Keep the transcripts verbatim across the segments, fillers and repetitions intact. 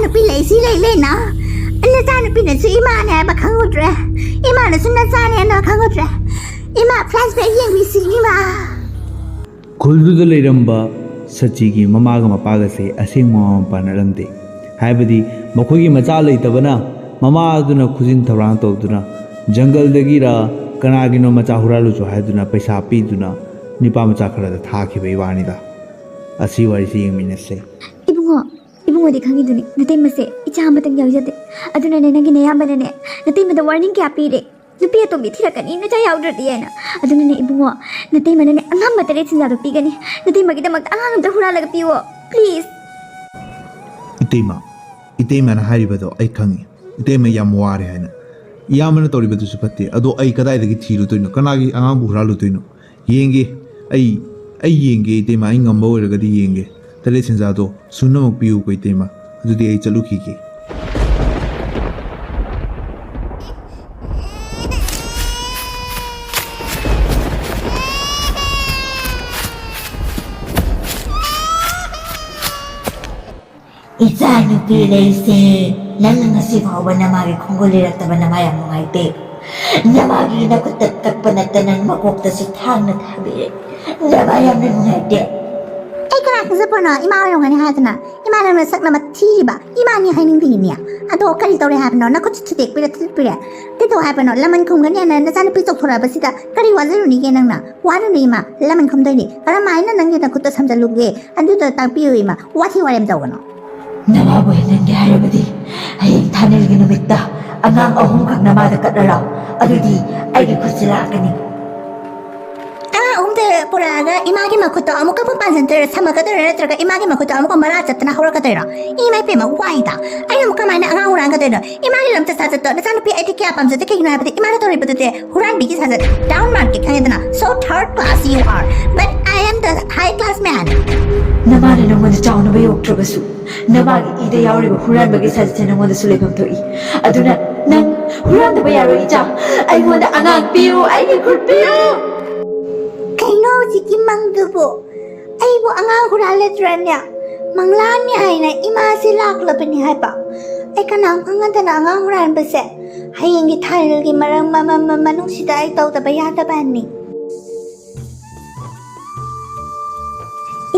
ꯅꯨꯄꯤ ꯂꯩꯁꯤ ꯂꯩ ꯂꯩꯅ ꯅꯆꯥꯅꯨꯄꯤꯅꯁꯨ ꯏꯃꯥꯅꯦ ꯍꯥꯏꯕ ꯈꯪꯍꯧꯗ꯭ꯔꯦ, ꯏꯃꯥꯅꯁꯨ ꯅꯆꯥꯅꯦ ꯍꯥꯏꯅ ꯈꯪꯍꯧꯗ꯭ꯔꯦ꯫ ꯏꯃꯥ, flashback ꯌꯦꯡꯕꯤꯁꯤ ꯏꯃꯥ꯫ ꯈꯨꯜꯗꯨꯗ ꯂꯩꯔꯝꯕ ꯁꯆꯤꯒꯤ ꯃꯃꯥꯒ ꯃꯄꯥꯒꯁꯦ ꯑꯁꯦꯡꯕ ꯃꯃꯥ ꯃꯄꯥ ꯅꯠꯂꯝꯗꯦ꯫ ꯍꯥꯏꯕꯗꯤ ꯃꯈꯣꯏꯒꯤ ꯃꯆꯥ ꯂꯩꯇꯕꯅ ꯃꯃꯥ ꯑꯗꯨꯅ ꯈꯨꯖꯤꯟ ꯊꯧꯔꯥꯡ ꯇꯧꯗꯨꯅ ꯖꯪꯒꯜꯗꯒꯤꯔ ꯀꯅꯥꯒꯤꯅꯣ ꯃꯆꯥ ꯍꯨꯔꯥꯜꯂꯨꯆꯣ ꯍꯥꯏꯗꯨꯅ ꯄꯩꯁꯥ ꯄꯤꯗꯨꯅ ꯅꯤꯄꯥ ꯃꯆꯥ ꯈꯔꯗ ꯊꯥꯈꯤꯕꯒꯤ ꯋꯥꯅꯤꯗ꯫ ꯑꯁꯤ ꯋꯥꯔꯤꯁꯤ ꯌꯦꯡꯃꯤꯟꯅꯁꯦ꯫ ꯏꯕꯨꯡꯉꯣ, ꯏꯕꯨꯡꯉꯣꯗꯤ ꯈꯪꯉꯤꯗꯨꯅꯤ, ꯅꯇꯩꯃꯁꯦ ꯏꯆꯥ ꯑꯃꯇꯪ ꯌꯥꯎꯖꯗꯦ꯫ ꯑꯗꯨꯅꯅꯦ ꯅꯪꯒꯤ ꯅꯌꯥꯝꯕꯅꯅꯦ ꯅꯇꯩꯃꯗ warning ꯀꯌꯥ ꯄꯤꯔꯦ, ꯅꯨꯄꯤ ꯑꯇꯣꯝꯕꯤ ꯊꯤꯔꯛꯀꯅꯤ ꯅꯆꯥ ꯌꯥꯎꯗ꯭ꯔꯗꯤ ꯍꯥꯏꯅ꯫ ꯑꯗꯨꯅꯅꯦ ꯏꯕꯨꯡꯉꯣ, ꯅꯇꯩꯃꯅꯅꯦ ꯑꯉꯝꯕ ꯇꯔꯦꯠ ꯁꯦꯟꯖꯥꯗꯣ ꯄꯤꯒꯅꯤ꯫ ꯅꯇꯩꯃꯒꯤꯗꯃꯛꯇ ꯑꯉꯥꯡ ꯑꯝꯇ ꯍꯨꯔꯥꯜꯂꯒ ꯄꯤꯌꯣ, please꯫ ꯏꯇꯩꯃ, ꯏꯇꯩꯃꯅ ꯍꯥꯏꯔꯤꯕꯗꯣ ꯑꯩ ꯈꯪꯉꯤ꯫ ꯏꯇꯩꯃ ꯌꯥꯝ ꯋꯥꯔꯦ ꯍꯥꯏꯅ꯫ ꯏꯌꯥꯝꯕꯅ ꯇꯧꯔꯤꯕꯗꯨꯁꯨ ꯐꯠꯇꯦ꯫ ꯑꯗꯣ ꯑꯩ ꯀꯗꯥꯏꯗꯒꯤ ꯊꯤꯔꯨꯗꯣꯏꯅꯣ? ꯀꯅꯥꯒꯤ ꯑꯉꯥꯡꯕꯨ ꯍꯨꯔꯥꯜꯂꯨꯗꯣꯏꯅꯣ? ꯌꯦꯡꯒꯦ, ꯑꯩ, ꯑꯩ ꯌꯦꯡꯒꯦ ꯏꯇꯩꯃ, ꯑꯩ ꯉꯝꯕ ꯑꯣꯏꯔꯒꯗꯤ ꯌꯦꯡꯒꯦ꯫ ꯇꯔꯦꯠ ꯁꯦꯟꯖꯥꯗꯣ ꯁꯨꯅꯃꯛ ꯄꯤꯌꯨꯀꯣ ꯏꯇꯩꯃ꯫ ꯑꯗꯨꯗꯤ ꯑꯩ ꯆꯠꯂꯨꯈꯤꯒꯦ꯫ ꯏꯆꯥ ꯅꯨꯄꯤ ꯂꯩꯁꯦ, ꯅꯪꯅ ꯉꯁꯤ ꯐꯥꯎꯕ ꯅꯃꯥꯒꯤ ꯈꯣꯡꯒꯨꯜ ꯂꯤꯔꯛꯇꯕ ꯅꯃꯥ ꯌꯥꯝ ꯅꯨꯡꯉꯥꯏꯇꯦ꯫ ꯅꯃꯥꯒꯤ ꯅꯈꯨꯠꯇ ꯀꯛꯄ ꯅꯠꯇꯅ ꯃꯀꯣꯛꯇꯁꯨ ꯊꯥꯡꯅ ꯊꯥꯕꯤꯔꯦ꯫ ꯅꯃꯥ ꯌꯥꯝꯅ ꯅꯨꯡꯉꯥꯏꯇꯦ꯫ ꯑꯩ ꯀꯅꯥ ꯈꯪꯖꯕꯅꯣ ꯏꯃꯥ ꯑꯣꯏꯔꯝꯒꯅꯤ ꯍꯥꯏꯗꯅ? ꯏꯃꯥ ꯅꯪꯅ ꯁꯛꯅ ꯃꯊꯤꯔꯤꯕ ꯏꯃꯥꯅꯤ ꯍꯥꯏꯅꯤꯡꯕꯤꯅꯤ꯫ ꯑꯗꯣ ꯀꯔꯤ ꯇꯧꯔꯦ ꯍꯥꯏꯕꯅꯣ? ꯅꯈꯨꯠꯁꯨ ꯊꯨꯗꯦꯛꯄꯤꯔ ꯊꯨꯗꯦꯛꯄꯤꯔꯦ꯫ ꯀꯩꯗꯧ ꯍꯥꯏꯕꯅꯣ? ꯂꯃꯟ ꯈꯨꯝꯒꯅꯤ ꯍꯥꯏꯅ ꯅꯆꯥꯅꯨꯄꯤ ꯆꯥꯎꯊꯣꯔꯛꯑꯕꯁꯤꯗ ꯀꯔꯤ ꯋꯥꯖꯔꯨꯅꯤꯒꯦ ꯅꯪꯅ? ꯋꯥꯔꯨꯅꯨ ꯏꯃꯥ, ꯂꯃꯟ ꯈꯨꯝꯗꯣꯏꯅꯤ꯫ ꯀꯔꯝꯍꯥꯏꯅ ꯅꯪꯒꯤ ꯅꯈꯨꯠꯇ ꯁꯝꯖꯜꯂꯨꯒꯦ? ꯑꯗꯨꯗ ꯇꯥꯛꯄꯤꯌꯨ ꯏꯃꯥ, ꯋꯥꯊꯤ ꯋꯥꯔꯦꯝ ꯇꯧꯒꯅꯨ꯫ ꯅꯃꯥꯕꯨ ꯍꯦꯟꯍꯟꯒꯦ ꯍꯥꯏꯔꯕꯗꯤ ꯍꯌꯦꯡ ꯊꯥꯅꯤꯜꯒꯤ ꯅꯨꯃꯤꯠꯇ ꯑꯉꯥꯡ ꯑꯍꯨꯝꯈꯛ ꯅꯃꯥꯗ ꯀꯠꯂꯔꯥꯎ꯫ ꯑꯗꯨꯗꯤ ꯑꯩꯒꯤ ꯈꯨꯠꯁꯤ ꯂꯥꯛꯀꯅꯤ꯫ ꯑꯉꯥꯡ ꯑꯍꯨꯝꯗ ꯄꯨꯔꯛꯑꯒ ꯏꯃꯥꯒꯤ ꯃꯈꯨꯠꯇꯣ ꯑꯃꯨꯛꯀ ꯄꯥꯟꯁꯤꯟꯗꯣꯏꯔꯣ, ꯁꯝꯃꯛꯀꯗꯣꯏꯔꯣ, ꯅꯠꯇ꯭ꯔꯒ ꯏꯃꯥꯒꯤ ꯃꯈꯨꯠꯇꯣ ꯑꯃꯨꯛꯀ ꯃꯔꯥ ꯆꯠꯇꯅ ꯍꯧꯔꯛꯀꯗꯣꯏꯔꯣ? ꯏꯃꯥ ꯏꯄꯦꯝꯃ, ꯋꯥꯏꯗ꯫ ꯑꯩꯅ ꯑꯃꯨꯛ ꯀꯃꯥꯏꯅ ꯑꯉꯥꯡ ꯍꯨꯔꯥꯟꯒꯗꯣꯏꯅꯣ? ꯏꯃꯥꯒꯤ ꯂꯝꯆꯠ ꯁꯥꯖꯠꯇꯣ ꯅꯆꯥꯅꯨꯄꯤ ꯑꯩꯗꯤ ꯀꯌꯥ ꯄꯥꯝꯖꯗꯦ꯫ ꯀꯩꯒꯤꯅꯣ ꯍꯥꯏꯕꯗꯤ ꯏꯃꯥꯅ ꯇꯧꯔꯤꯕꯗꯨꯗꯤ ꯍꯨꯔꯥꯟꯕꯤꯒꯤ ꯁꯥꯖꯠ, down market, ꯈꯪꯉꯦꯗꯅ? So third class you are, but I am the high class man. ꯅꯃꯥꯅ ꯅꯪꯉꯣꯟꯗ ꯆꯥꯎꯅꯕ ꯌꯣꯛꯇ꯭ꯔꯕꯁꯨ ꯅꯃꯥꯒꯤ ꯏꯗ ꯌꯥꯎꯔꯤꯕ ꯍꯨꯔꯥꯟꯕꯒꯤ ꯁꯥꯖꯠꯁꯦ ꯅꯪꯉꯣꯟꯗꯁꯨ ꯂꯩꯐꯝ ꯊꯣꯛꯏ꯫ ꯑꯗꯨꯅ ꯅꯪ ꯍꯨꯔꯥꯟꯗꯕ ꯌꯥꯔꯣꯏ ꯏꯆꯥ꯫ ꯑꯩꯉꯣꯟꯗ ꯑꯉꯥꯡ ꯄꯤꯌꯨ, ꯑꯩꯒꯤ ꯈꯨꯠ ꯄꯤꯌꯨ꯫ ꯀꯩꯅꯣ ꯍꯧꯖꯤꯛꯀꯤ ꯃꯪꯗꯨꯕꯨ? ꯑꯩꯕꯨ ꯑꯉꯥꯡ ꯍꯨꯔꯥꯜꯂꯗ꯭ꯔꯅꯦ? ꯃꯪꯂꯥꯟꯅꯤ ꯍꯥꯏꯅ ꯏꯃꯥꯁꯦ ꯂꯥꯛꯂꯕꯅꯤ ꯍꯥꯏꯕ꯫ ꯑꯩ ꯀꯅꯥꯝ ꯈꯪꯍꯟꯗꯅ ꯑꯉꯥꯡ ꯍꯨꯔꯥꯟꯕꯁꯦ ꯍꯌꯦꯡꯒꯤ ꯊꯥꯏꯅꯒꯤ ꯃꯔꯝ ꯃ- ꯃ- ꯃ- ꯃꯅꯨꯡꯁꯤꯗ ꯑꯩ ꯇꯧꯗꯕ ꯌꯥꯗꯕꯅꯤ꯫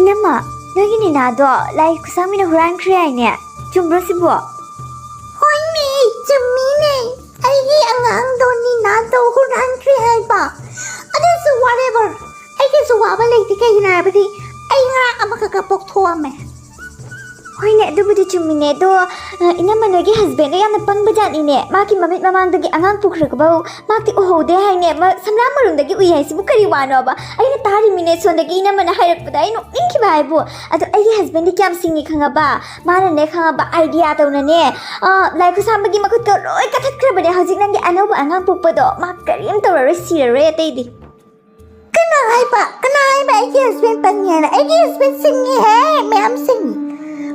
ꯏꯅꯝꯃ, ꯅꯣꯏꯒꯤ ꯅꯤꯅꯥꯗꯣ ꯂꯥꯏ ꯈꯨꯠꯁꯥꯡꯕꯤꯅ ꯍꯨꯔꯥꯟꯈ꯭ꯔꯦ ꯍꯥꯏꯅꯦ, ꯆꯨꯝꯕ꯭ꯔꯣ ꯁꯤꯕꯣ? ꯍꯣꯏꯅꯦ, ꯆꯨꯝꯃꯤꯅꯦ꯫ ꯑꯩꯒꯤ ꯑꯉꯥꯡꯗꯣ ꯅꯤꯅꯥꯗꯣ ꯍꯨꯔꯥꯟꯈ꯭ꯔꯦ ꯍꯥꯏꯕ꯫ ꯑꯗꯨꯁꯨ whatever, ꯑꯩꯒꯤꯁꯨ ꯋꯥꯕ ꯂꯩꯇꯦ꯫ ꯀꯩꯒꯤꯅꯣ ꯍꯥꯏꯕꯗꯤ ꯑꯩ ꯉꯔꯥꯡ ꯑꯃꯈꯛꯀ ꯄꯣꯛꯊꯣꯛꯑꯝꯃꯦ꯫ ꯍꯣꯏꯅꯦ, ꯑꯗꯨꯕꯨꯗꯤ ꯆꯨꯝꯃꯤꯅꯦ꯫ ꯑꯗꯣ, ꯑ, ꯏꯅꯝꯃ, ꯅꯣꯏꯒꯤ husband ꯗꯣ ꯌꯥꯝꯅ ꯄꯪꯕ ꯖꯥꯠꯅꯤꯅꯦ꯫ ꯃꯥꯒꯤ ꯃꯃꯤꯠ ꯃꯃꯥꯡꯗꯒꯤ ꯑꯉꯥꯡ ꯄꯨꯈ꯭ꯔꯒꯕꯧ ꯃꯍꯥꯛꯇꯤ ꯎꯍꯧꯗꯦ ꯍꯥꯏꯅꯦ꯫ ꯃꯥ ꯁꯝꯂꯥꯡ ꯃꯔꯨꯝꯗꯒꯤ ꯎꯏ ꯍꯥꯏꯁꯤꯕꯨ ꯀꯔꯤ ꯋꯥꯅꯣꯕ? ꯑꯩꯅ ꯇꯥꯔꯤꯃꯤꯅꯦ, ꯁꯣꯝꯗꯒꯤ ꯏꯅꯝꯃꯅ ꯍꯥꯏꯔꯛꯄꯗ ꯑꯩ ꯅꯣꯛꯅꯤꯡꯈꯤꯕ ꯍꯥꯏꯕꯨ꯫ ꯑꯗꯣ ꯑꯩꯒꯤ husband ꯗꯤ ꯀꯌꯥꯝ ꯁꯤꯡꯉꯤ ꯈꯪꯉꯕ? ꯃꯥꯅꯅꯦ ꯈꯪꯉꯕ, idea ꯇꯧꯅꯅꯦ, ꯑ, ꯂꯥꯏ ꯈꯨꯠꯁꯥꯝꯕꯒꯤ ꯃꯈꯨꯠꯇꯣ ꯂꯣꯏ ꯀꯛꯊꯠꯈ꯭ꯔꯕꯅꯦ꯫ ꯍꯧꯖꯤꯛ ꯅꯪꯒꯤ ꯑꯅꯧꯕ ꯑꯉꯥꯡ ꯄꯣꯛꯄꯗꯣ ꯃꯥ ꯀꯔꯤꯝ ꯇꯧꯔꯔꯣꯏ, ꯁꯤꯔꯔꯣꯏ ꯑꯇꯩꯗꯤ꯫ ꯀꯅꯥ ꯍꯥꯏꯕ? ꯀꯅꯥ ꯍꯥꯏꯕ ꯑꯩꯒꯤ husband ꯄꯪꯉꯦ ꯍꯥꯏꯅ? ꯑꯩꯒꯤ husband ꯁꯤꯡꯉꯤꯍꯦ, ꯃꯌꯥꯝ ꯁꯤꯡꯉꯤ꯫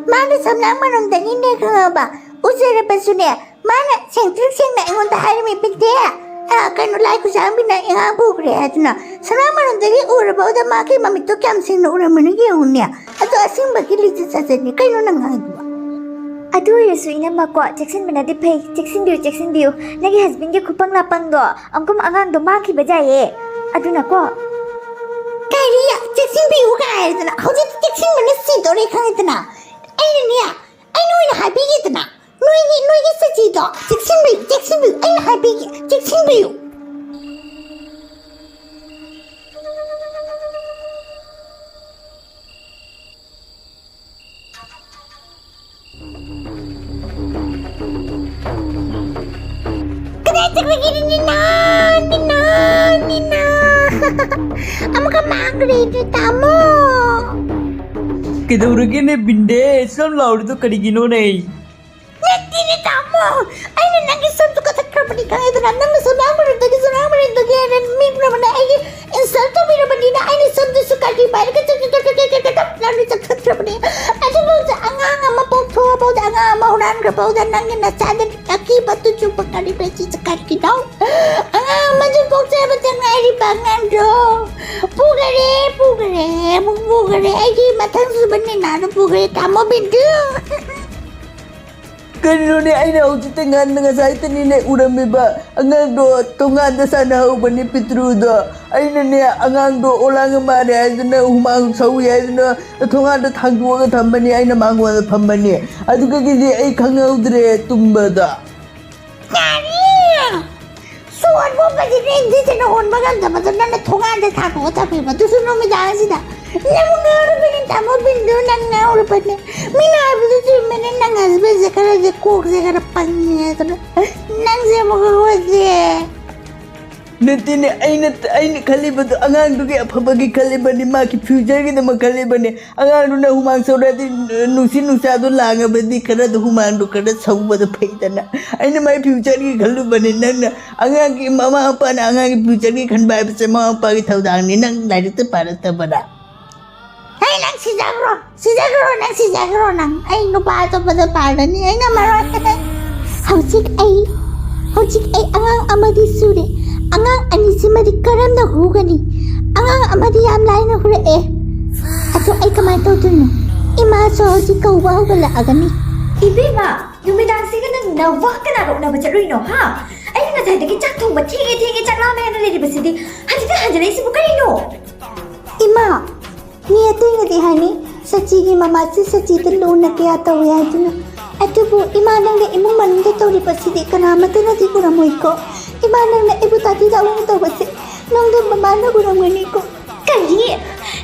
ꯃꯥꯅ ꯁꯝꯂꯥꯡ ꯃꯅꯨꯡꯗꯒꯤꯅꯦ ꯈꯪꯉꯕ, ꯎꯖꯔꯕꯁꯨꯅꯦ, ꯃꯥꯅ ꯁꯦꯡꯇ꯭ꯔꯤꯛ ꯁꯦꯡꯅ ꯑꯩꯉꯣꯟꯗ ꯍꯥꯏꯔꯝꯃꯤ, "ꯕꯤꯟꯗꯦ, ꯑ, ꯀꯩꯅꯣ, ꯂꯥꯏ ꯈꯨꯠꯁꯥꯡꯕꯤꯅ ꯑꯉꯥꯡ ꯄꯨꯈ꯭ꯔꯦ" ꯍꯥꯏꯗꯨꯅ꯫ ꯁꯝꯂꯥꯡ ꯃꯅꯨꯡꯗꯒꯤ ꯎꯔꯕꯧꯗ ꯃꯥꯒꯤ ꯃꯃꯤꯠꯇꯣ ꯀꯌꯥꯝ ꯁꯦꯡꯅ ꯎꯔꯝꯃꯅꯤ ꯌꯦꯡꯉꯨꯅꯦ꯫ ꯑꯗꯣ ꯑꯁꯦꯡꯕꯒꯤ ꯂꯤꯆꯠ ꯁꯥꯖꯠꯅꯤ꯫ ꯀꯩꯅꯣ ꯅꯪ ꯉꯥꯡꯉꯤꯗꯨꯕꯣ? ꯑꯗꯨ ꯑꯣꯏꯔꯁꯨ ꯏꯅꯝꯃꯀꯣ, ꯆꯦꯛꯁꯤꯟꯕꯅꯗꯤ ꯐꯩ꯫ ꯆꯦꯛꯁꯤꯟꯕꯤꯌꯨ, ꯆꯦꯛꯁꯤꯟꯕꯤꯌꯨ꯫ ꯅꯪꯒꯤ husband ꯒꯤ ꯈꯨꯄꯪ ꯂꯥꯄꯪꯗꯣ ꯑꯃꯨꯛꯀꯨꯝ ꯑꯉꯥꯡꯗꯣ ꯃꯥꯡꯈꯤꯕ ꯌꯥꯏꯌꯦ꯫ ꯑꯗꯨꯅꯀꯣ꯫ ꯀꯔꯤ? ꯆꯦꯛꯁꯤꯟꯕꯤꯌꯨ ꯀꯥꯏꯗꯅ? ꯍꯧꯖꯤꯛꯇꯤ ꯆꯦꯛꯁꯤꯟꯕꯅ ꯁꯤꯗꯣꯔꯦ ꯈꯪꯉꯦꯗꯅ꯫ ꯑꯩꯅꯅꯦ, ꯑꯩꯅ ꯑꯣꯏꯅ ꯍꯥꯏꯕꯤꯒꯦꯗꯅ꯫ ꯅꯣꯏꯒꯤ, ꯅꯣꯏꯒꯤ ꯁꯖꯤꯗꯣ ꯆꯦꯛꯁꯤꯟꯕꯤꯌꯨ, ꯆꯦꯛꯁꯤꯟꯕꯤꯌꯨ꯫ ꯑꯩꯅ ꯍꯥꯏꯕꯤꯒꯦ, ꯆꯦꯛꯁꯤꯟꯕꯤꯌꯨ꯫ ꯀꯗꯥꯏ ꯆꯠꯈ꯭ꯔꯒꯦ ꯅꯤꯅꯥ? ꯅꯤꯅꯥ, ꯅꯤꯅꯥ꯫ ꯑꯃꯨꯛꯀ ꯃꯥꯡꯈ꯭ꯔꯦ ꯇꯥꯃꯣ꯫ ꯀꯩꯗꯧꯔꯒꯦꯅꯦ ꯕꯤꯟꯗꯦ? ꯁꯨꯝ ꯂꯥꯎꯔꯤꯗꯣ ꯀꯔꯤꯒꯤꯅꯣꯅꯦ? ꯅꯠꯇꯦꯅꯦ ꯇꯥꯃꯣ, ꯑꯩꯅ ꯅꯪꯒꯤ ꯁꯝꯗꯨ ꯀꯛꯊꯠꯈ꯭ꯔꯕꯅꯤ ꯈꯪꯉꯦꯗꯅ꯫ ꯅꯪꯅ ꯁꯝꯂꯥꯡ ꯃꯔꯨꯗꯒꯤ, ꯁꯝꯂꯥꯡ ꯃꯔꯨꯗꯒꯤ ꯍꯥꯏꯅ ꯃꯤ ꯄꯨꯝꯅꯃꯛꯅ ꯑꯩꯒꯤ insult ꯇꯧꯕꯤꯔꯕꯅꯤꯅ ꯑꯩꯅ ꯁꯝꯗꯨꯁꯨ ꯀꯥꯇꯤ ꯄꯥꯏꯔꯒ ꯆꯞ ꯆꯞ ꯆꯞ ꯆꯞ ꯆꯞ ꯆꯞ ꯆꯞ ꯂꯥꯎꯅ ꯀꯛꯊꯠꯈ꯭ꯔꯕꯅꯤ꯫ ꯑꯗꯨꯐꯥꯎꯗ ꯑꯉꯥꯡ ꯑꯃ ꯄꯣꯛꯊꯣꯛꯑꯐꯥꯎꯗ, ꯑꯉꯥꯡ ꯑꯃ ꯍꯨꯔꯥꯟꯈ꯭ꯔꯐꯥꯎꯗ ꯅꯪꯒꯤ ꯅꯆꯥꯗ ꯑꯀꯤꯕ ꯇꯨꯖꯨꯡꯕ ꯀꯔꯤ ꯃꯁꯤꯁꯨ ꯀꯔꯤꯒꯤꯅꯣ? ꯑꯉꯥꯡ ꯑꯃꯁꯨ ꯄꯣꯛꯆꯕꯗ ꯉꯥꯏꯔꯤꯕ ꯑꯉꯥꯡꯗꯣ ꯄꯨꯈꯔꯦ, ꯄꯨꯈꯔꯦ, ꯑꯃꯨꯛ ꯄꯨꯈꯔꯦ꯫ ꯄꯨꯈ꯭ꯔꯦ, ꯑꯩꯒꯤ ꯃꯊꯪ ꯁꯨꯕ ꯅꯤꯅꯥꯗ ꯄꯨꯈ꯭ꯔꯦ, ꯇꯥꯃꯣ ꯕꯤꯟꯗꯨ꯫ ꯀꯔꯤꯅꯣꯅꯦ, ꯑꯩꯅ ꯍꯧꯖꯤꯛꯇ ꯉꯟꯅ ꯉꯁꯥꯏꯇꯅꯤꯅꯦ ꯎꯔꯝꯃꯤꯕ꯫ ꯑꯉꯥꯡꯗꯣ ꯊꯣꯡꯒꯥꯟꯗ ꯁꯥꯟꯅꯍꯧꯕꯅꯤ, ꯄꯤꯇ꯭ꯔꯨꯗꯣ꯫ ꯑꯩꯅꯅꯦ ꯑꯉꯥꯡꯗꯣ ꯑꯣꯂꯥꯡ ꯃꯥꯜꯂꯦ ꯍꯥꯏꯗꯨꯅ, ꯍꯨꯃꯥꯡ ꯁꯧꯏ ꯍꯥꯏꯗꯨꯅ ꯊꯣꯡꯒꯥꯟꯗ ꯊꯥꯡꯗꯣꯛꯑꯒ ꯊꯝꯕꯅꯤ, ꯑꯩꯅ ꯃꯥꯡꯒꯣꯟꯗ ꯐꯝꯕꯅꯤ꯫ ꯑꯗꯨꯗꯒꯤꯗꯤ ꯑꯩ ꯈꯪꯍꯧꯗ꯭ꯔꯦ ꯇꯨꯝꯕꯗ꯫ ꯌꯥꯔꯦ! ꯁꯣꯟꯕ ꯄꯗꯤꯅꯦ, ꯏꯟꯗꯤꯗꯅ ꯍꯣꯟꯕ ꯉꯝꯗꯕꯗꯣ ꯅꯪꯅ ꯊꯣꯡꯒꯥꯟꯗ ꯊꯥꯡꯗꯣꯛꯑ ꯊꯝꯃꯦꯕ, ꯑꯗꯨꯁꯨ ꯅꯨꯃꯤꯗꯥꯡꯁꯤꯗ꯫ ꯅꯪ ꯉꯥꯎꯔꯕꯅꯦ, ꯇꯥꯃꯣ ꯕꯤꯟꯗꯨ, ꯅꯪ ꯉꯥꯎꯔꯕꯅꯦ꯫ ꯃꯤꯅ ꯍꯥꯏꯕꯗꯨ ꯆꯨꯝꯃꯤꯅꯦ, ꯅꯪ ꯍꯁꯕꯦꯟꯁꯦ ꯈꯔꯁꯦ ꯀꯣꯛꯁꯦ ꯈꯔ ꯄꯪꯉꯦ ꯍꯥꯏꯗꯅ꯫ ꯅꯪꯁꯦ ꯑꯃꯨꯛ ꯍꯧꯔꯁꯦ꯫ ꯅꯠꯇꯦꯅꯦ, ꯑꯩꯅ, ꯑꯩꯅ ꯈꯜꯂꯤꯕꯗꯣ ꯑꯉꯥꯡꯗꯨꯒꯤ ꯑꯐꯕꯒꯤ ꯈꯜꯂꯤꯕꯅꯤ, ꯃꯥꯒꯤ ꯐ꯭ꯌꯨꯆꯔꯒꯤꯗꯃꯛ ꯈꯜꯂꯤꯕꯅꯤ꯫ ꯑꯉꯥꯡꯗꯨꯅ ꯍꯨꯃꯥꯡ ꯁꯧꯔꯗꯤ ꯅꯨꯡꯁꯤꯠ ꯅꯨꯡꯁꯥꯗꯣ ꯂꯥꯡꯉꯕꯗꯤ ꯈꯔꯗ ꯍꯨꯃꯥꯡꯗꯣ ꯈꯔ ꯁꯧꯕꯗꯣ ꯐꯩꯗꯅ꯫ ꯑꯩꯅ ꯃꯥꯏ ꯐ꯭ꯌꯨꯆꯔꯒꯤ ꯈꯜꯂꯨꯕꯅꯤ, ꯅꯪꯅ ꯑꯉꯥꯡꯒꯤ, ꯃꯃꯥ ꯃꯄꯥꯅ ꯑꯉꯥꯡꯒꯤ ꯐ꯭ꯌꯨꯆꯔꯒꯤ ꯈꯟꯕ ꯍꯥꯏꯕꯁꯦ ꯃꯃꯥ ꯃꯄꯥꯒꯤ ꯊꯧꯗꯥꯡꯅꯤ, ꯅꯪ ꯂꯥꯏꯔꯤꯛꯇ ꯄꯥꯔꯛꯇꯕꯗ꯫ ꯍꯦ, ꯅꯪ ꯁꯤꯖꯈ꯭ꯔꯣ, ꯁꯤꯖꯈ꯭ꯔꯣ, ꯅꯪ ꯁꯤꯖꯈ꯭ꯔꯣ, ꯅꯪ꯫ ꯑꯩ ꯅꯨꯄꯥ ꯑꯇꯣꯞꯄꯗ ꯄꯥꯜꯂꯅꯤ, ꯑꯩ ꯉꯝꯃꯔꯣꯏ꯫ ꯍꯧꯖꯤꯛ ꯑꯩ, ꯍꯧꯖꯤꯛ ꯑꯩ ꯑꯉꯥꯡ ꯑꯃꯗꯤ ꯁꯨꯔꯦ, ꯑꯉꯥꯡ ꯑꯅꯤꯁꯤꯃꯗꯤ ꯀꯔꯝꯅ ꯍꯨꯒꯅꯤ? ꯑꯉꯥꯡ ꯑꯃꯗꯤ ꯌꯥꯝ ꯂꯥꯏꯅ ꯍꯨꯔꯛꯑꯦ, ꯑꯗꯣ ꯑꯩ ꯀꯃꯥꯏꯅ ꯇꯧꯗꯣꯏꯅꯣ? ꯏꯃꯥꯁꯨ ꯍꯧꯖꯤꯛ ꯀꯧꯕ ꯍꯧꯒꯠꯂꯛꯑꯒꯅꯤ꯫ ꯏꯕꯦꯝꯃ, ꯅꯨꯃꯤꯗꯥꯡꯁꯤꯒ ꯅꯪ ꯅꯋꯥ ꯀꯅꯥꯒ ꯎꯅꯕ ꯆꯠꯂꯨꯏꯅꯣ, ꯍꯥ? ꯑꯩꯅ ꯉꯁꯥꯏꯗꯒꯤ ꯆꯥꯛ ꯊꯣꯡꯕ ꯊꯦꯡꯉꯦ, ꯊꯦꯡꯉꯦ, ꯆꯥꯛ ꯂꯥꯝꯃꯦ ꯍꯥꯏꯅ ꯂꯩꯔꯤꯕꯁꯤꯗꯤ ꯍꯧꯖꯤꯛꯇ ꯍꯟꯖꯤꯜꯂꯛꯏꯁꯤꯕꯨ ꯀꯔꯤꯅꯣ? ꯏꯃꯥ, ꯃꯤ ꯑꯇꯩꯅꯗꯤ ꯍꯥꯏꯅꯤ, ꯁꯆꯤꯒꯤ ꯃꯃꯥꯁꯤ ꯁꯆꯤꯗ ꯂꯨꯅ ꯀꯌꯥ ꯇꯧꯏ ꯍꯥꯏꯗꯨꯅ꯫ ꯑꯗꯨꯕꯨ ꯏꯃꯥ, ꯅꯪꯅ ꯏꯃꯨꯡ ꯃꯅꯨꯡꯗ ꯇꯧꯔꯤꯕꯁꯤꯗꯤ ꯀꯅꯥꯃꯠꯇꯅꯗꯤ ꯎꯔꯝꯃꯣꯏꯀꯣ꯫ ꯏꯃꯥ, ꯅꯪꯅ ꯑꯩꯕꯨ ꯇꯥꯊꯤ ꯇꯥꯑꯣꯏꯅ ꯇꯧꯕꯁꯦ ꯅꯪꯗꯣ ꯃꯃꯥꯅ ꯎꯔꯝꯒꯅꯤꯀꯣ꯫ ꯀꯔꯤ?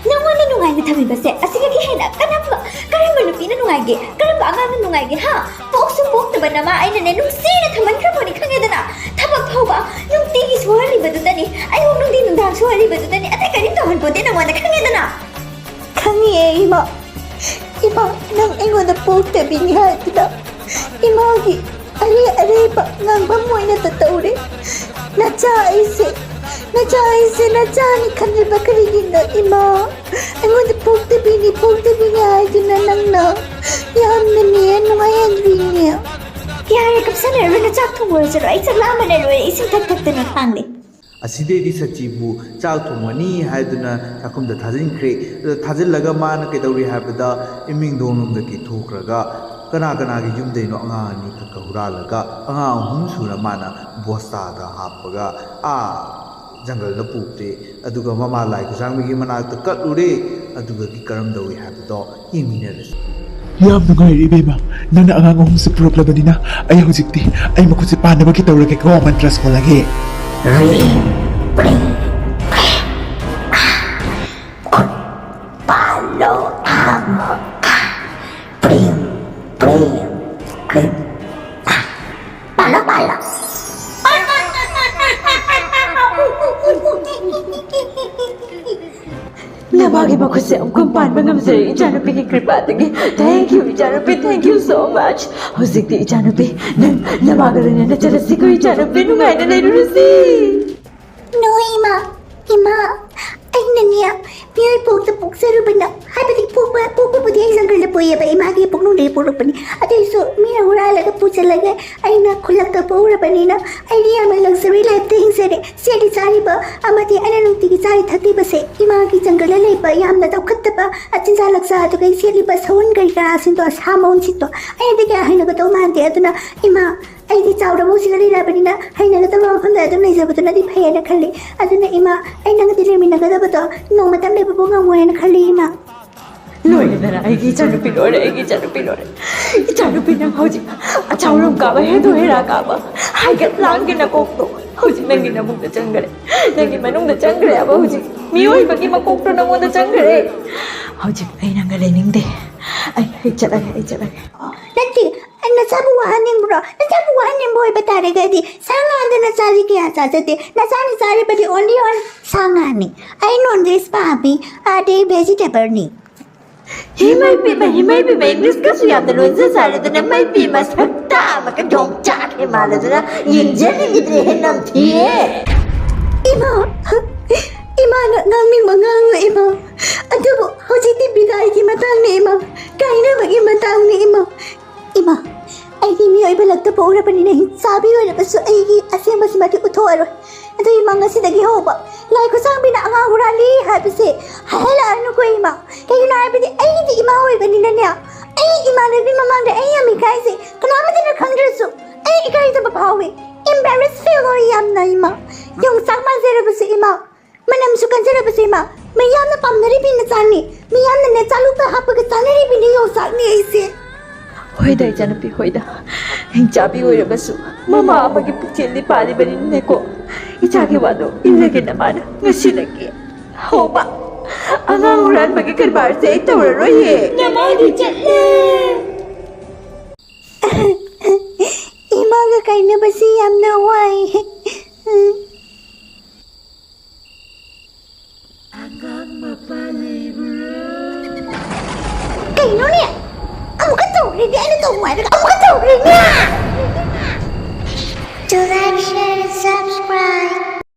ꯅꯪꯉꯣꯟꯗ ꯅꯨꯡꯉꯥꯏꯅ ꯊꯝꯃꯤꯕꯁꯦ ꯑꯁꯤꯗꯒꯤ ꯍꯦꯟꯅ ꯀꯔꯝꯕ, ꯀꯔꯝꯕ ꯅꯨꯄꯤꯅ ꯅꯨꯡꯉꯥꯏꯒꯦ? ꯀꯔꯝꯕ ꯑꯉꯥꯡꯅ ꯅꯨꯡꯉꯥꯏꯒꯦ? ꯍꯥ? ꯄꯣꯛꯁꯨ ꯄꯣꯛꯇꯕ ꯅꯃꯥ ꯑꯩꯅꯅꯦ ꯅꯨꯡꯁꯤꯅ ꯊꯝꯃꯟꯈ꯭ꯔꯕꯅꯤ, ꯈꯪꯉꯦꯗꯅ? ꯊꯕꯛ ꯐꯥꯎꯕ ꯅꯨꯡꯇꯤꯒꯤ ꯁꯨꯍꯜꯂꯤꯕꯗꯨꯗꯅꯤ, ꯑꯌꯨꯛ ꯅꯨꯡꯊꯤꯟ ꯅꯨꯡꯗꯥꯡ ꯁꯨꯍꯜꯂꯤꯕꯗꯨꯗꯅꯤ, ꯑꯇꯩ ꯀꯔꯤꯝ ꯇꯧꯍꯟꯄꯣꯠꯇꯦ ꯅꯪꯉꯣꯟꯗ, ꯈꯪꯉꯦꯗꯅ? ꯈꯪꯉꯦ ꯏꯃꯥ꯫ ꯏꯃꯥ, ꯅꯪ ꯑꯩꯉꯣꯟꯗ ꯄꯣꯛꯇꯕꯤꯅꯤ ꯍꯥꯏꯗꯨꯅ ꯏꯃꯥꯒꯤ ꯑꯔꯩ ꯑꯔꯩꯕ ꯉꯥꯡꯐꯝ ꯑꯣꯏꯅ ꯇꯧꯔꯦ꯫ ꯅꯆꯥ ꯑꯩꯁꯦ, ꯅꯆꯥ ꯑꯩꯁꯦ ꯅꯆꯥꯅꯤ ꯈꯟꯗ꯭ꯔꯤꯕ ꯀꯔꯤꯒꯤꯅꯣ ꯏꯃꯥ? ꯑꯩꯉꯣꯟꯗ ꯄꯣꯛꯇꯕꯤꯅꯤ, ꯄꯣꯛꯇꯕꯤꯅꯤ ꯍꯥꯏꯗꯨꯅ ꯅꯪꯅ ꯌꯥꯝꯅꯅꯦ ꯅꯨꯡꯉꯥꯏꯍꯟꯗ꯭ꯔꯤꯅꯦ꯫ ꯌꯥꯔꯦ, ꯀꯞꯁꯟꯅꯔꯨꯔꯅꯨ, ꯆꯥꯛ ꯊꯣꯡꯉꯨꯔꯣ, ꯆꯠꯂꯣ꯫ ꯑꯩ ꯆꯥꯛ ꯂꯥꯝꯕꯅ ꯂꯣꯏꯔꯦ, ꯏꯁꯤꯡ ꯊꯛ ꯊꯛꯇꯅ ꯈꯥꯡꯂꯤ꯫ ꯑꯁꯤꯗꯩꯗꯤ ꯁꯆꯤꯕꯨ ꯆꯥꯛ ꯊꯣꯡꯉꯅꯤ ꯍꯥꯏꯗꯨꯅ ꯆꯥꯛꯈꯨꯝꯗ ꯊꯥꯖꯤꯟꯈ꯭ꯔꯦ꯫ ꯑꯗꯨ ꯊꯥꯖꯤꯜꯂꯒ ꯃꯥꯅ ꯀꯩꯗꯧꯔꯤ ꯍꯥꯏꯕꯗ, ꯏꯃꯤꯡꯗꯣꯡꯂꯣꯝꯗꯒꯤ ꯊꯣꯛꯈ꯭ꯔꯒ ꯀꯅꯥ ꯀꯅꯥꯒꯤ ꯌꯨꯝꯗꯩꯅꯣ ꯑꯉꯥꯡ ꯑꯅꯤꯈꯛꯀ ꯍꯨꯔꯥꯜꯂꯒ, ꯑꯉꯥꯡ ꯑꯍꯨꯝ ꯁꯨꯅ ꯃꯥꯅ ꯕꯣꯁꯇꯥꯗ ꯍꯥꯞꯄꯒ ꯑꯥ ꯖꯪꯒꯜꯗ ꯄꯨꯈ꯭ꯔꯦ꯫ ꯑꯗꯨꯒ ꯃꯃꯥ ꯂꯥꯏ ꯈꯨꯠꯁꯥꯡꯕꯤꯒꯤ ꯃꯅꯥꯛꯇ ꯀꯠꯂꯨꯔꯦ꯫ ꯑꯗꯨꯒꯗꯤ ꯀꯔꯝ ꯇꯧꯏ ꯍꯥꯏꯕꯗꯣ ꯌꯦꯡꯃꯤꯟꯅꯔꯁꯤ꯫ ꯌꯥꯝ ꯅꯨꯡꯉꯥꯏꯔꯦ ꯏꯕꯦꯝꯃ, ꯅꯪꯅ ꯑꯉꯥꯡ ꯑꯍꯨꯝꯁꯦ ꯄꯨꯔꯛꯂꯕꯅꯤꯅ꯫ ꯑꯩ ꯍꯧꯖꯤꯛꯇꯤ ꯑꯩ ꯃꯈꯨꯠꯁꯦ ꯄꯥꯟꯅꯕꯒꯤ ꯇꯧꯔꯒꯦꯀꯣ, ꯃꯟꯇ꯭ꯔ ꯁꯣꯜꯂꯒꯦ꯫ ꯈꯨꯠ ꯄꯥꯜꯂꯣ, ꯊꯥꯡꯉꯣ꯫ ꯄ꯭ꯔꯤꯝ, ꯄ꯭ꯔꯤꯝ, ꯀ꯭ꯔꯤꯝ꯫ ꯄꯥꯜꯂꯣ, ꯄꯥꯜꯂꯣ꯫ ꯅꯃꯥꯒꯤ ꯃꯈꯨꯠꯁꯦ ꯑꯃꯨꯛꯀ ꯄꯥꯟꯕ ꯉꯝꯖꯔꯦ ꯏꯆꯥꯅꯨꯄꯤꯒꯤ ꯀ꯭ꯔꯤꯄꯥꯗꯒꯤ꯫ Thank you ꯏꯆꯥꯅꯨꯄꯤ, thank you so much꯫ ꯍꯧꯖꯤꯛꯇꯤ ꯏꯆꯥꯅꯨꯄꯤ, ꯅꯪ ꯅꯃꯥꯒ ꯂꯣꯏꯅꯅ ꯆꯠꯂꯁꯤꯀꯣ ꯏꯆꯥꯅꯨꯄꯤ, ꯅꯨꯡꯉꯥꯏꯅ ꯂꯩꯔꯨꯔꯁꯤ꯫ ꯅꯣ ꯏꯃꯥ, ꯏꯃꯥ, ꯑꯩꯅꯅꯦ ꯃꯤꯑꯣꯏ ꯄꯣꯛꯇ ꯄꯣꯛꯆꯔꯨꯕꯅ, ꯍꯥꯏꯕꯗꯤ ꯄꯣꯛꯄ, ꯄꯣꯛꯄꯕꯨꯗꯤ ꯑꯩ ꯖꯪꯒꯜꯗ ꯄꯣꯛꯑꯦꯕ, ꯏꯃꯥꯒꯤ ꯄꯨꯛꯅꯨꯡꯗꯒꯤ ꯄꯣꯛꯂꯛꯄꯅꯤ꯫ ꯑꯗꯨꯏꯁꯨ ꯃꯤꯅ ꯍꯨꯔꯥꯜꯂꯒ ꯄꯨꯁꯤꯜꯂꯒ ꯑꯩꯅ ꯈꯨꯜꯂꯛꯇ ꯄꯣꯛꯎꯔꯕꯅꯤꯅ ꯑꯩꯗꯤ ꯌꯥꯝꯅ luxury lifeꯇ ꯍꯤꯡꯖꯔꯦ꯫ ꯁꯦꯠꯂꯤ ꯆꯥꯔꯤꯕ ꯑꯃꯗꯤ ꯑꯩꯅ ꯅꯨꯡꯇꯤꯒꯤ ꯆꯥꯔꯤ ꯊꯛꯂꯤꯕꯁꯦ ꯏꯃꯥꯒꯤ ꯖꯪꯒꯜꯗ ꯂꯩꯕ ꯌꯥꯝꯅ ꯆꯥꯎꯈꯠꯇꯕ ꯆꯤꯟꯖꯥꯛ ꯂꯛꯆꯥ, ꯑꯗꯨꯒ ꯑꯩ ꯁꯦꯠꯂꯤꯕ ꯁꯎꯟ ꯀꯔꯤ ꯀꯔꯥꯁꯤꯡꯗꯣ, ꯁꯥ ꯃꯎꯟꯁꯤꯡꯗꯣ ꯑꯩꯅꯗꯤ ꯀꯌꯥ ꯍꯩꯅꯒꯗꯧ ꯃꯥꯟꯗꯦ꯫ ꯑꯗꯨꯅ ꯏꯃꯥ, ꯑꯩꯗꯤ ꯆꯥꯎꯔꯕ ꯍꯧꯖꯤꯛ ꯂꯩꯔꯕꯅꯤꯅ ꯍꯩꯅꯒꯗꯕ ꯃꯐꯝꯗ ꯑꯗꯨꯝ ꯂꯩꯖꯕꯗꯨꯅꯗꯤ ꯐꯩꯌꯦꯅ ꯈꯜꯂꯤ꯫ ꯑꯗꯨꯅ ꯏꯃꯥ, ꯑꯩ ꯅꯪꯒꯗꯤ ꯂꯩꯃꯤꯟꯅꯒꯗꯕꯗꯣ ꯅꯣꯡꯃꯇꯪ ꯂꯩꯕꯕꯨ ꯉꯝꯃꯣꯏꯅ ꯈꯜꯂꯤ ꯏꯃꯥ꯫ ꯂꯣꯏꯔꯦꯗꯅ, ꯑꯩꯒꯤ ꯏꯆꯥꯅꯨꯄꯤ ꯂꯣꯏꯔꯦ, ꯑꯩꯒꯤ ꯏꯆꯥꯅꯨꯄꯤ ꯂꯣꯏꯔꯦ꯫ ꯏꯆꯥꯅꯨꯄꯤ ꯅꯪ ꯍꯧꯖꯤꯛ ꯑꯆꯥꯎꯔꯝ ꯀꯥꯕ, ꯍꯦꯗꯣ ꯍꯦꯔꯥ ꯀꯥꯕ, ꯍꯥꯏꯒꯠ ꯂꯥꯡꯒꯤ ꯅꯀꯣꯛꯇꯣ ꯍꯧꯖꯤꯛ ꯅꯪꯒꯤ ꯅꯕꯨꯛꯇ ꯆꯪꯈ꯭ꯔꯦ, ꯅꯪꯒꯤ ꯃꯅꯨꯡꯗ ꯆꯪꯈ꯭ꯔꯦꯕ꯫ ꯍꯧꯖꯤꯛ ꯃꯤꯑꯣꯏꯕꯒꯤ ꯃꯀꯣꯛꯇꯣ ꯅꯪꯉꯣꯟꯗ ꯆꯪꯈ꯭ꯔꯦ꯫ ꯍꯧꯖꯤꯛ ꯑꯩ ꯅꯪꯒ ꯂꯩꯅꯤꯡꯗꯦ꯫ ꯑꯩ, ꯑꯩ ꯆꯠꯂꯒꯦ, ꯑꯩ ꯆꯠꯂꯒꯦ꯫ ꯅꯠꯇꯦ, ꯅꯆꯥꯕꯨ ꯋꯥꯍꯟꯅꯤꯡꯕ꯭ꯔꯣ? ꯅꯆꯥꯕꯨ ꯋꯥꯍꯟꯅꯤꯡꯕ ꯑꯣꯏꯕ ꯇꯥꯔꯒꯗꯤ ꯁꯥ ꯉꯥꯗ ꯅꯆꯥꯗꯤ ꯀꯌꯥ ꯆꯥꯖꯗꯦ꯫ ꯅꯆꯥꯅ ꯆꯥꯔꯤꯕꯗꯤ only on ꯁꯥ ꯉꯥꯅꯤ꯫ ꯑꯩ non veg ꯄꯥꯝꯃꯤ, ꯑꯗꯩ vegetableꯅꯤ꯫ ꯏꯃꯥꯏ ꯄꯦꯝꯃ, ꯏꯃꯥꯏ ꯄꯦꯝꯃ, Englishꯀꯁꯨ ꯌꯥꯝꯅ ꯂꯣꯟꯖ ꯆꯥꯔꯗꯅ, ꯃꯥꯏ ꯄꯦꯝꯃ, ꯁꯛꯇ ꯑꯃꯒ ꯌꯣꯡꯆꯥꯛ ꯍꯦꯛ ꯃꯥꯜꯂꯗꯅ ꯌꯦꯡꯖꯅꯤꯡꯗ꯭ꯔꯦꯍꯦ, ꯅꯝꯊꯤꯌꯦ꯫ ꯏꯃꯥ, ꯏꯃꯥꯅ ꯉꯥꯡꯅꯤꯡꯕ ꯉꯥꯡꯉꯨ ꯏꯃꯥ, ꯑꯗꯨꯕꯨ ꯍꯧꯖꯤꯛꯇꯤ ꯕꯤꯗꯥꯏꯒꯤ ꯃꯇꯥꯡꯅꯤ ꯏꯃꯥ, ꯀꯥꯏꯅꯕꯒꯤ ꯃꯇꯥꯡꯅꯤ ꯏꯃꯥ꯫ ꯏꯃꯥ, ꯑꯩꯗꯤ ꯃꯤꯑꯣꯏꯕ ꯂꯛꯇ ꯄꯣꯛꯎꯔꯕꯅꯤꯅ ꯍꯤꯡꯆꯥꯕꯤ ꯑꯣꯏꯔꯕꯁꯨ ꯑꯩꯒꯤ ꯑꯁꯦꯡꯕꯁꯤꯃꯗꯤ ꯎꯠꯊꯣꯛꯑꯔꯣꯏ꯫ ꯑꯗꯨ ꯏꯃꯥ, ꯉꯁꯤꯗꯒꯤ ꯍꯧꯕ ꯂꯥꯏ ꯈꯨꯠꯁꯥꯡꯕꯤꯅ ꯑꯉꯥꯡ ꯍꯨꯔꯥꯜꯂꯤ ꯍꯥꯏꯕꯁꯦ ꯍꯥꯏꯍꯜꯂꯛꯑꯅꯨꯀꯣ ꯏꯃꯥ꯫ ꯀꯩꯒꯤꯅꯣ ꯍꯥꯏꯕꯗꯤ ꯑꯩꯒꯤꯗꯤ ꯏꯃꯥ ꯑꯣꯏꯕꯅꯤꯅꯅꯦ, ꯑꯩ ꯏꯃꯥꯟꯅꯕꯤ ꯃꯃꯥꯡꯗ ꯑꯩ ꯌꯥꯝ ꯏꯀꯥꯏꯖꯩ꯫ ꯀꯅꯥꯃꯠꯇꯅ ꯈꯪꯗ꯭ꯔꯁꯨ ꯑꯩ ꯏꯀꯥꯏꯖꯕ ꯐꯥꯎꯋꯤ꯫ Embarrass feel ꯑꯣꯏ ꯌꯥꯝꯅ ꯏꯃꯥ꯫ ꯌꯣꯡꯆꯥꯛ ꯃꯥꯟꯖꯔꯕꯁꯨ ꯏꯃꯥ, ꯃꯅꯝꯁꯨ ꯀꯟꯖꯔꯕꯁꯦ ꯏꯃꯥ, ꯃꯤꯌꯥꯝꯅ ꯄꯥꯝꯅꯔꯤꯕꯤ ꯅꯆꯥꯅꯤ꯫ ꯃꯤꯌꯥꯝꯅꯅꯦ ꯆꯥꯂꯨꯛꯇ ꯍꯥꯞꯄꯒ ꯆꯥꯅꯔꯤꯕꯤꯅꯤ ꯌꯣꯡꯆꯥꯛꯅꯤ ꯑꯩꯁꯦ꯫ ꯍꯣꯏꯗ ꯏꯆꯥꯅꯨꯄꯤ, ꯍꯣꯏꯗ꯫ ꯍꯤꯡꯆꯥꯕꯤ ꯑꯣꯏꯔꯕꯁꯨ ꯃꯃꯥ ꯑꯃꯒꯤ ꯄꯨꯛꯆꯦꯜꯗꯤ ꯄꯥꯜꯂꯤꯕꯅꯤꯅꯦꯀꯣ꯫ ꯏꯆꯥꯒꯤ ꯋꯥꯗꯣ ꯏꯜꯂꯒꯦ ꯅꯃꯥꯅ ꯉꯁꯤꯗꯒꯤ ꯍꯧꯕ ꯑꯉꯥꯡ ꯍꯨꯔꯥꯟꯕꯒꯤ ꯀꯔꯕꯥꯔꯁꯦ ꯑꯩ ꯇꯧꯔꯔꯣꯏꯌꯦ꯫ ꯅꯃꯥꯗꯤ ꯆꯠꯂꯦ꯫ ꯏꯃꯥꯒ ꯀꯥꯏꯅꯕꯁꯤ ꯌꯥꯝꯅ ꯋꯥꯏ꯫ ꯑꯉꯥꯡ ꯃꯄꯥ ꯂꯩꯕ꯭ꯔꯥ? ꯀꯩꯅꯣꯅꯦ? ꯑꯃꯨꯛꯀ ꯇꯧꯔꯤꯅꯦ, ꯑꯩꯅ ꯇꯧꯅꯨ ꯍꯥꯏꯔꯒ ꯑꯃꯨꯛꯀ ꯇꯧꯔꯤꯅꯦ! To like, share, and subscribe.